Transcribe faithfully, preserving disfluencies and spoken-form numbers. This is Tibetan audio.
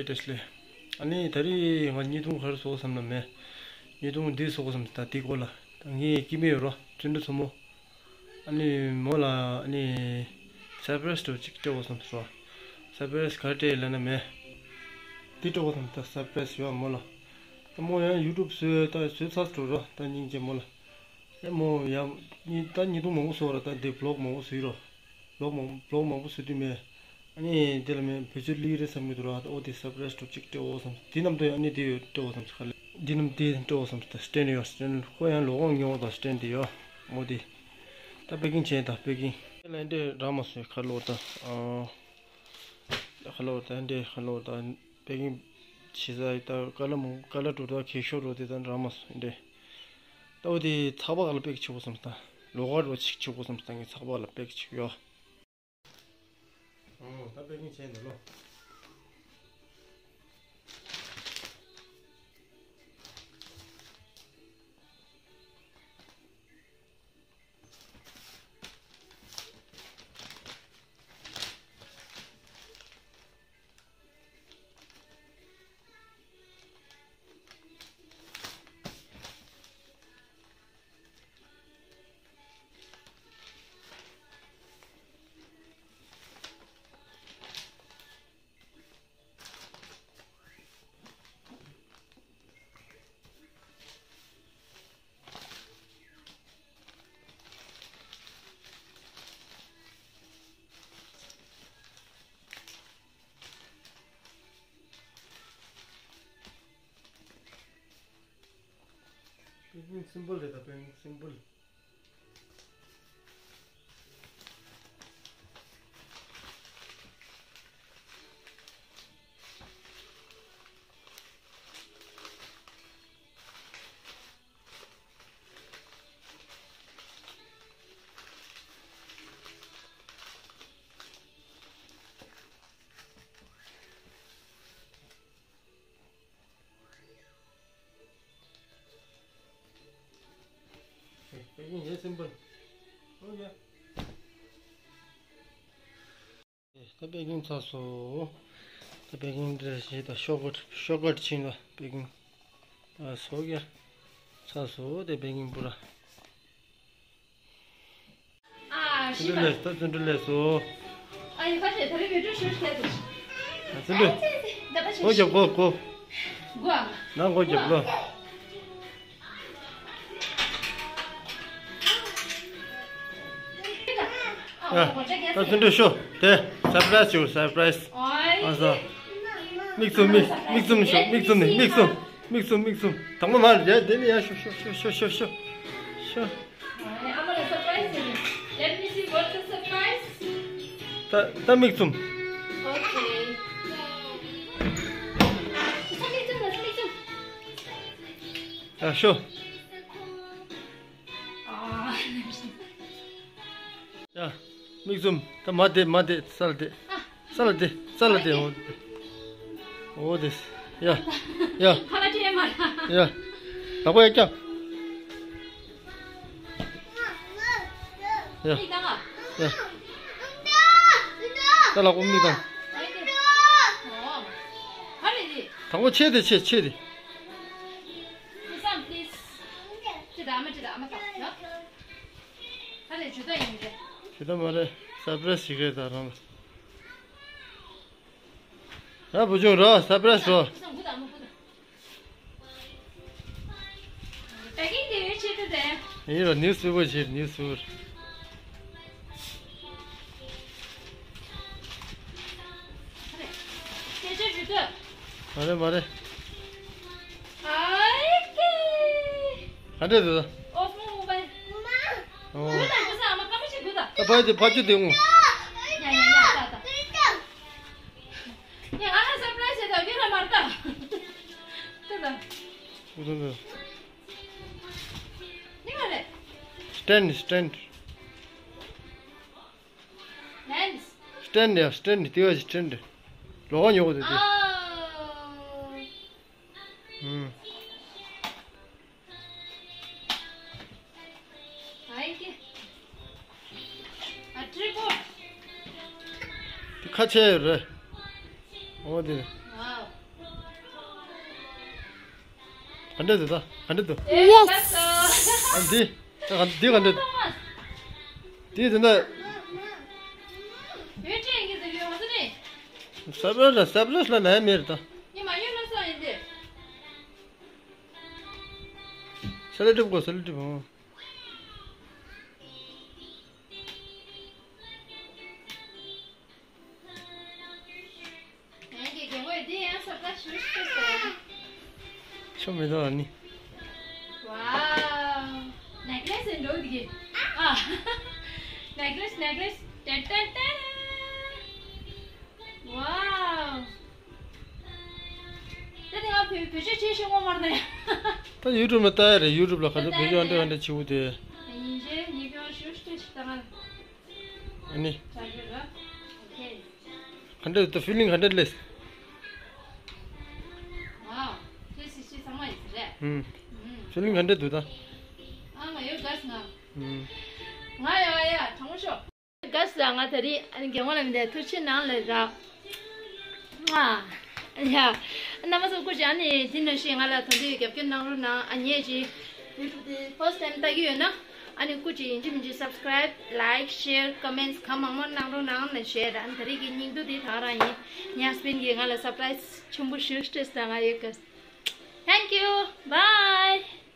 བཀྲ་ཤིས་བདེ་ལེགས། ཨ་ནི་ད་རེས་ང་བརྙན་ཐུང་ག་རེ་བཟོ་བསམ་ན་མེད། བརྙན་ཐུང་འདི་བཟོ་བསམ་ད་འདི་སྐོར་ལ་ད་ངའི་སྐྱེ་དམན་ཡོད་རོ་བརྩོན་འགྲུས་མཚོ་མོ། ཨ་ནི་མོ་ལ་ཨ་ནི་སར་པ་རའི་སི་འདྲ་བོ་ཅིག་སྤྲད་དགོས་བསམ་སོང་། སར་པ་རའི་སི་ག་རེ་སྤྲད་ལབ་ན་མེད། འདི་སྤྲད་དགོས་བསམ་ད་སར་པ་རའི་སི་ཡོད་མོ་ལ། ད་མོ་ཡང་ཡུ་ཊུབ་བཟོས་ད་བཟོས་ཚར་འགྲོ་རོ་ད་སྙིང་རྗེ་མོ་ལ། ཨེ་མོ་ཡང་ཉི་ད་ཉིན་ཐུང་མང་པོ་བཟོ་ར་ད་འདི་བི་ལོག་མང་པོ་བཟོས་རོ། བི་ལོག་མང་བི་ལོག་མང་པོ་བཟོ་དུས་མེད། ཨ་ནི་དེ་ལ་མེད་བེད་སྤྱོད་ལེགས་རེད་བསམ་གྱི་འདུག་ར། ཨོ་དེ་སར་པ་རའི་སི་འདྲ་བོ་ཅིག་སྤྲད་དགོས་བསམ། དེ་རྣམས་དོ་ཡང་ཨ་ནི་དེ་ཡོད་སྤྲད་དགོས་བསམ་ཁ་ལས་འདི་རྣམས་དེ་སྤྲད་དགོས་བསམ་ད་སི་ཊེན་ཌི་ཡོད་སི་ཊེན་ཌི་ཁོ་ཡང་ལོག་འོང་ཉོ་བ་ད་སི་ཊེན་ཌི་དེ་ཡོད་ཨོ་དེ། ད་པེ་ཀིང་བྱས་ད་པེ་ཀིང་ལ་འདྲེ་ར་མ་སོའི་ཁ་ལོ་ད་ཨ་ཁ་ལོ་ད་འདྲེ་ཁ་ལོ་ད། པེ་ཀིང་བྱེད་ས་ཡི་ད་ཀ་ལ་མོ་ཀ་ལ་འགྲོ་ད་གད་ཤོག་འགྲོ་དེ་ད་རག་མ་སོང་འདྲེ། ད་འོ་དེ་ཚགས་པར་ལ་པེག་བྱེད་དགོས་བསམ་ད། ལོགས་ཀ་འགྲོ་ཅིག་བྱེད་དགོས་བསམ་ད་ངས་ཚགས་པར་ལ་པེག་བྱེད་ཡོད། ཨོ་ད་པེ་ཀིང་བྱས་འདུག་ལོ། པེ་ཀིང་སིམ་པལ་རེད་ད། པེ་ཀིང་སིམ་པལ། པེ་ཀིང་ཡེ་སིམ་པལ། ཨོ་ཡ། ད་པེ་ཀིང་ཚར་སོང་། ད་པེ་ཀིང་འདྲ་ཞིག་ད་ཤོག་ཀཊ་ཤོག་ཀཊ་ཕྱིན་ལ་པེ་ཀིང་། ཨ་སོགས་ཀྱང་ཚར་སོང་། དེ་པེ་ཀིང་པུ་ར། ཨ་བརྩོན་འགྲུས་ལེགས་སོ། བརྩོན་འགྲུས་ལེགས་སོ། ཨ་ཡི་ཁ་ཤས་ད་རེས་བེད་སྤྱོད་ཞུ་ཤེས་ཏེ། བརྩོན་འགྲུས། ད་ད་ཤེས། སྒོ་རྒྱབ་སྒོ་སྒོ། སྒོ་ཨ། ནང་སྒོ་རྒྱབ་ལོ། ཨ། ད་བརྩོན་འགྲུས་ཤོག་དེ་སར་པ་རའི་སི་ཞུ་སར་པ་རའི་སི། ཨ་ས། མིག་བཙུམ་མིག་མིག་བཙུམ་ཤོག་མིག་བཙུམ་ནི་མིག་བཙུམ། མིག་བཙུམ་མིག་བཙུམ། དང་པོ་མར་ཡ་དེ་ནི་ཡ་ཤོག་ཤོག་ཤོག་ཤོག་ཤོག་ཤོག་ཤོག། Let me see what's the surprise. ད་ད་མིག་བཙུམ། Okay. ཡ་ཤོག་ཡ། མིག་བཙུམ། ད་མ་བསྡད་མ་བསྡད་ས་ལ་བསྡད། ས་ལ་བསྡད་ས་ལ་བསྡད། འོ་འོ་དེ། ཡ། ཡ། ཁ་ལ་ཁྲེལ་མ་ར། ཡ། ལག་པ་ཡར་བཀྱག་ཡ། ཡ། ད་ལག་པ་མིག་དང་། དང་པོ་ཆེ་དེ་ཆེ་ཆེ་དེ། ད་ལས་ཇུ་ད་ཡིན་རེད། ཇུ་ད་མ་རེད། སར་པ་རའི་སི་ཞིག་རེད་ད་རང་ལ། ཡ་བུ་ཆུང་རོ་སར་པ་རའི་སི་རོ། པེ་ཀིང་དེ་བས་ཆེ་དུ་དེ། ཡིན་རོ་ནིའུ་སི་པེ་པར་བྱེད་ནིའུ་སི་པེ་པར། སྐད་ཆ་ཇུ་ད། མ་རེད་མ་རེད། ཨའི་ཀེ། ག་འདྲས་འདུག་ཨོ་ཕོ་མོ་བའི། ཨོ། གུ་ད་གུ་ས་ཨ་མ་ཀ་མ་ཆེ་གུ་ད། ད་ཕ་ཅི་ཕ་ཅི་དེ་ངུ། ཡ་ཡ་ཡ་ད་ད། ཡ་ང་ཧ་སར་པ་རའི་སི་ད་བི་ར་མར་ད། ད་ད། གུ་ད་ད། ནི་མ་རེད། སི་ཊེན་ཌི་སི་ཊེན་ཌི། ལེན་སི། སི་ཊེན་ཌི་ཡ་སི་ཊེན་ཌི་དེ་བ་སི་ཊེན་ཌི། ལོག་ཉོ་གོ་དེ་དེ། ཨོ། ཨུམ། ཨའི་ཀེ། ཨ་ཊི་རི་པོཌ། དེ་ཁ་ཆེ་རེད། འོ་དེ། ཝའོ། ག་འདྲ་འདུག་ད། ག་འདྲ་འདུག Yes. ཨ་འདི། ད་ག་འདི་ག་འདྲ་འདུག་འདི་དེ་འདྲ། སབ་ལ་ལ་སབ་ལ་ལ་ལ་མེར་ད། ས་ལ་ཏྲིབ་གོ་ས་ལ་ཏྲིབ་ཧོ། ངའི་རྒན་མོས་འདི་ཡང་སབ་ལ་ཞུ་ཞུ་ཟེར། ཆོ་མེད་དོ་ཨ་ནི། Wow. Necklace འདྲ་འདུག་གི། ཨ། Necklace, necklace. ཏན་ཏན་ཏན། Wow. ད་དེ་ང་བེད་བེད་སྤྱོད་བྱེད་ཤེས་ངོ་མ་རེད། ད་ཡུ་ཊུབ་ལ་ལྟ་ཡ་རེད། ཡུ་ཊུབ་ལ་ག་ཚོད་བེད་སྤྱོད་ཨ་འདྲ་ཨ་འདྲ་བྱེད་འུ་དེ། ཡིན་ཞེས་ཉིད་ཀྱང་ཞུ་ཞུ་ཞུ་ད་ང་ཨ་ནི། ད་ཞུ་ར། ཨོ་ཁེ། ག་འདྲ་ད་ཕི་ལིང་ག་འདྲ་ལེས། ཨ། ཁྱེད་སི་སི་ཚང་མ་ཡིན་ཟེར་རེད། ཧུམ། ཕི་ལིང་ག་འདྲ་འདུག་ད། ཨ་ང་ཡོད་དགའ་སི་ང་། ཧུམ། ང་ཡོད་ཨ་ཡ་དྲང་མོ་ཤོག་དགའ་སི་ང་ད་རེས་ཨ་ནི་རྒན་མོ་ལ་མི་འདའ་ཐུགས་ཆེ་གནང་ལེ་ར། ཨ། ཡ། རྣམ་པ་ཚོ་སྐུ་མཁྱེན། ཨ་ནི་དེ་ནང་བཞིན་ང་ལ་ད་དུང་རྒྱབ་སྐྱོར་གནང་རོགས་གནང་། ཨ་ནི་ངས་ཅིག་ཡུ་ཊུབ་དེ་ཕར་སི་ཊའིམ་ལྟ་གི་ཡོད་ན། ཨ་ནི་སྐུ་མཁྱེན་ཡིན་གཅིག་མིན་གཅིག་སབ་སི་ཀ་རའིབ། ལའིཀ། ཤེར། ཀོ་མེན་ཊི་གང་མང་མང་གནང་རོགས་གནང་ལ་ཞུ་ཡ་ར། ཨ་ནི་ད་རེས་ཀྱི་སྙིང་བསྡུས་དེ་ད་ག་རང་ཡིན། ངའི་ཧ་སི་བེན་ཌི་གིས་ང་ལ་སར་པ་རའིཛ་ཆེན་པོ་ཞིག་སྤྲད་སོང་། ང་ཡོད་ག Thank you. Bye.